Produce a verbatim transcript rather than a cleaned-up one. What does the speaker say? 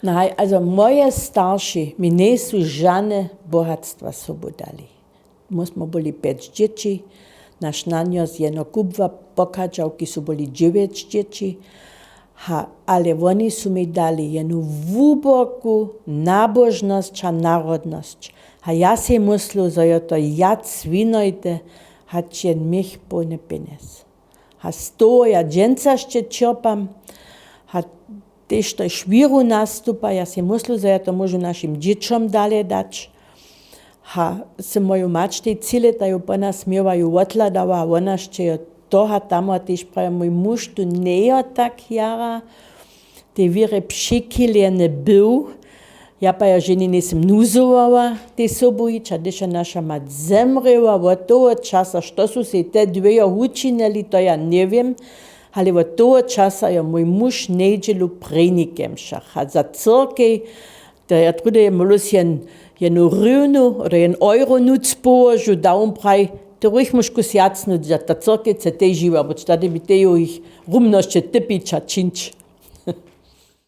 Naj, also moje starši mi njejsu žane bohatstwa sobu dali. My smy byli pjeć dźěći, naš nanjo z jeno kubła pochadźał, kiž su byli dźewjeć dźěći. Ha, ale woni su mi dali jenu hłuboku nabožnosć a narodnosć. Ha, ja sej myslu, zo jo to wjac winojte hač jen měch połny pjenjez. Ha, z toho ja dźensa sće čerpam. Ha, tež to šwěru nastupa, ja sej myslu, zo ja to móžu našim dźěćom dale dać. Ha, sym moju mać tej tři lěta ju po nas měła, ju wothladała, a wona sće jo toho tam a tež praja, mój muž tu njejo tak jara tej wěrje přechiljeny był. Ja pa jo ženje njejsym nuzowała tej sobu hić, a hdyž jo naša mać zemrěła, wot toho časa, što su sej te dwejo wučinili, to ja njewěm, ale wot toho časa jo mój muž njedźelu prěni kemšach a za cyrkej, to ja druhdy móhlu sej jen jenu hrywnju odo jen euro nutř połožu, da wón praji, ty ruch móžeš kus wjac nutř, a ta cyrkej chce tej žiwa być, tady by tej jich rumnosće typić a čińć.